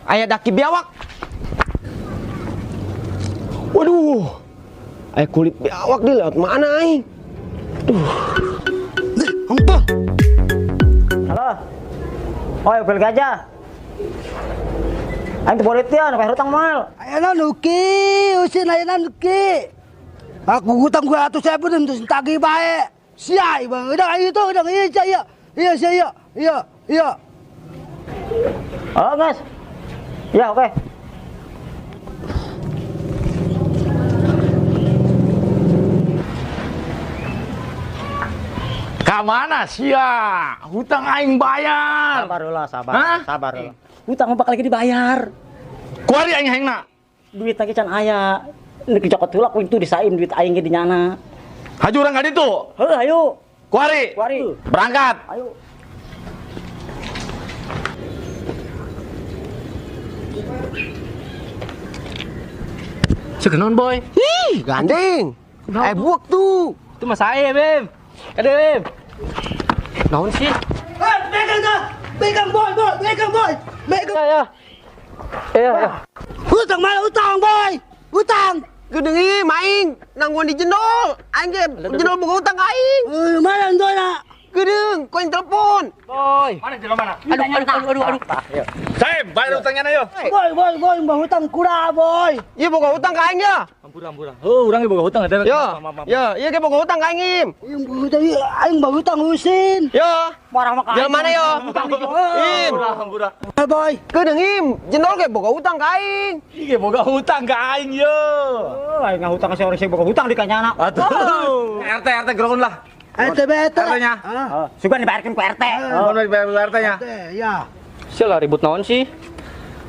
Aya daki biawak. Waduh. Aya kulit biawak di lewat mana aing? Duh. Hempah. Halo. Oh, bel gajah. Aing teu boleh tian, bayar hutang moal. Ayeuna nuki, usin ayeuna nuki. Aku hutang 200.000 terus tagih bae. Sia bang, udah ayo tuh, udah iya iya. Iya iya iya iya. Oh, Mas. Ya, oke. Ka mana sia? Hutang aing bayar. Sabar lah, sabar. Hah? Sabar lah. Hutang bakal lagi dibayar. Kuari aing hayangna. Duit lagi can aya. Nek cokot heula ku itu disaim duit aing ge di nyana. Haju urang ka ditu. Heuh, ayo. Kuari. Kuari. Berangkat. Ayo. Segenon boy. Ih, gandeng. Eh buak tuh. Itu mah saya, Bim. Kade, Bim. Naon sih? Eh, pegang dah. Pegang boy, boy, pegang boy. Pegang. Ya, ya. Ya, ya. Hutang mana hutang, boy? Hutang. Gedeng ieu maing nangguan di jendol. Aing ge jendol boga hutang ka aing. Mana jendolna? Gedeng, kau yang telepon. Boy. Mana jendol mana? Aduh, aduh, aduh, aduh, aduh. Saib, bayar hutangnya na yo. Boy, boy, boy, mau hutang kurang, boy. Ieu boga hutang ka aing ya. Ampura, ampura. Oh, urang ge boga hutang eta. Yo. Yo, ieu ge boga hutang ka aing im. Aing boga hutang, aing boga hutang usin. Yo. Marah mah ka aing. Jelema mana yo? Im. Ampura, ampura. Boy. Gedeng im, jendol ge boga hutang ka aing. Ieu ge boga hutang ka aing yo. Oh, aing ngahutang ka si orang sing boga hutang di kanyana. Atuh. RT RT ground lah. RT BT. RT-nya. Ah. Sugan dibayarkeun ku RT. Oh, dibayar RT-nya. Ya. Sia lah ribut naon sih?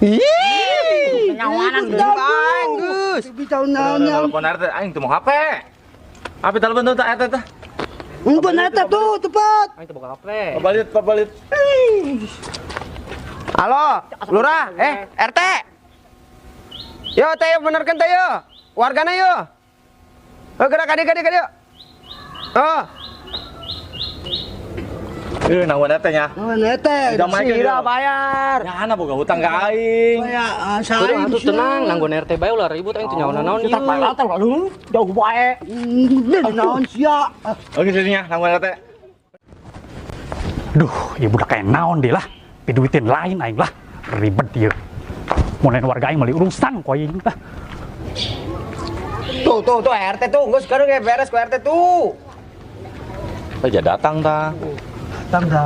Ih. Kenyawanan Aing geus. Bisa naon Telepon RT aing tuh mau HP. HP telepon tuh RT teh. Untuk RT tuh cepat. Aing teu boga HP. Pabalit, pabalit. Halo, Lurah, RT. Yo, teh benerkeun teh yo. Wargana yo. Oh, gerak adik adik adik. Oh. Nangguan RT-nya. Nangguan RT. Sira bayar. Ya, ana boga hutang ka aing. Ya, saya atuh tenang, nangguan RT bae ulah ribut aing teu nyaho naon ieu. Kita bae lu, jauh bae. Naon sia. Oke, sininya nangguan RT. Duh, ieu budak kayak naon deh lah. Piduitin lain aing lah. Ribet ieu. Mun lain warga aing meuli urusan ku aing lah. Tuh, tuh, tuh RT tuh, geus sekarang ge beres ku RT tuh. Aja datang ta. Datang ta.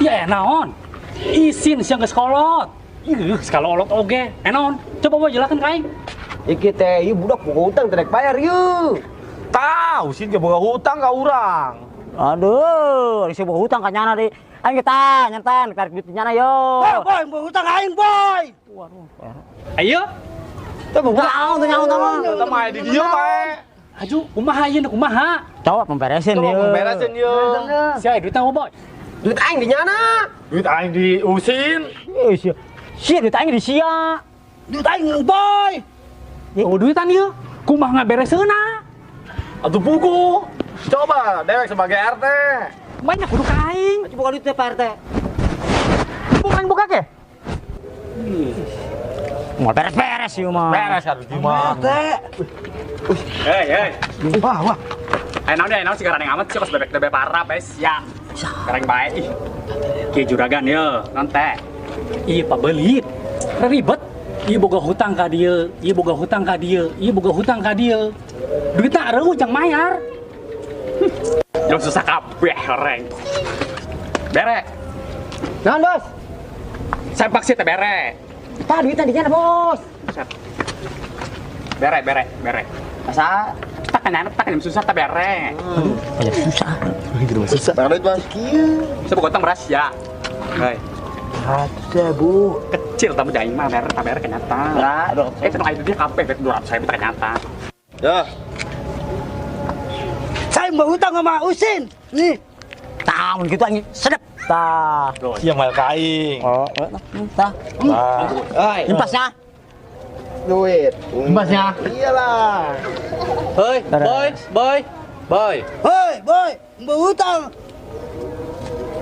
Ya naon? Isin siang geus kolot. Ih, sekalo olot oge. Naon? Coba boy jelaskan ka aing. Iki teh ieu budak boga hutang teh rek bayar ieu. Tahu sih ge boga hutang ka urang. Aduh, si boga hutang ka nyana deui. Aing kita nyentan tarik duit nyana yo. Boy, boy, boga hutang aing, boy. Waduh. Ayo. Teu boga naon teu nyaho mah. Teu mah di dieu bae. Aju, kumaha ieu kumaha? Coba pemberesin Coba ieu. pemberesin ieu. Sia duitna boy. Duit aing di nyana. Duit aing di usin. Eh sia. Sia duit aing di sia. Duit aing boy. Oh duitan ieu. Kumaha ngabereseuna? Atuh buku. Coba dewek sebagai RT. Banyak kudu ka aing. Aju buka duitnya Pak RT. Bukan aing buka ke? Mau beres-beres ieu mah. Beres harus di mah. RT. Hei, hei. Wah, wah. Ayo naon deh, naon sih garandeng amat sih kos bebek bebek parah bae sia. Gareng bae ih. Ki juragan ye, non teh. Ih pabelit. Ribet. Ieu boga hutang ka dieu, ieu boga hutang ka dieu, ieu boga hutang ka dieu. Duitna reuh jang mayar. Jang susah kabeh reng. Bere. Naon, Bos? Sempak sih teh bere. Tah duitna di nyana, Bos. Bere, bere, bere. Asa tak kena tak kena susah tak bere. Banyak susah. Susah. Duit, Bang. Saya boga hutang beras ya. Hei. 100.000. Kecil tamu jaing mah bere tak bere kenyata. Eh tenang aja dia kabeh 200.000 tak kenyata. Ya. Saya mau hutang sama Usin. Nih. Tahun gitu anjing sedep. Tah. Sia mal ka aing. Oh, tah. Oi, Impasnya. duit. Impasnya. Iyalah. Hei, boy, boy, boy. Hei, boy, mau hutang.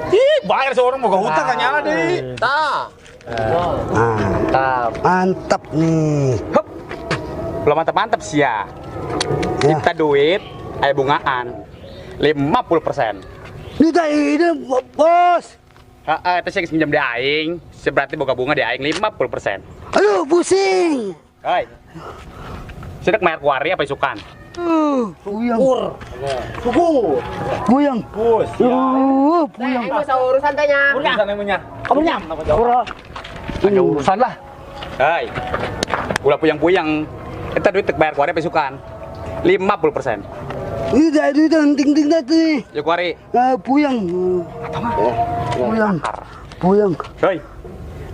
Ih, bayar seorang boga hutang ka nyana deui. Tah. Mantap. Mantap nih. Hup. Belum mantap-mantap sih ya. Kita duit aya bungaan 50%. Ini teh ini bos. Heeh, teh sing minjem di aing, berarti boga bunga di aing 50%. Aduh, pusing. Hei. Sidak bayar kuari apa isukan? Puyeng. Suku. Puyeng. Puyeng. Aing urusan teh nya. Urusan emangnya. Kamu nya. Ada urusan lah. Hei. Ulah puyeng-puyeng. Eta duit tek bayar kuari apa isukan? 50%. Ini dah duit ting-ting tadi. Ya kuari. Puyeng. Puyeng. Puyeng. Hei.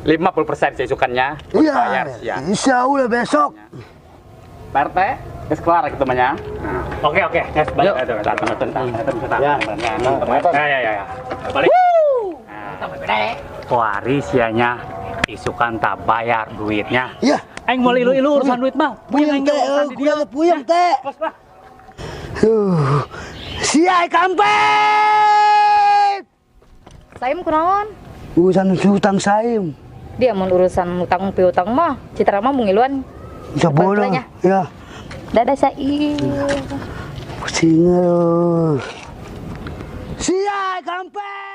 50% sih isukannya. Iya. Bayar ya. Insya Allah besok. Pak RT, geus kelar gitu mah nya. Oke oke, guys, balik. Ya. Ya ya ya. Balik. Kuari sianya isukan tak bayar duitnya. Iya. Aing mau ilu-ilu urusan duit mah. Puyeng teh, puyeng teh. Siai kampet. Saim kunaon? Urusan hutang Saim. Dia mau urusan hutang piutang mah, Citra mah mungiluan. Bisa bodoh. Ya. Dadah Saim. Pusing. Siai kampet.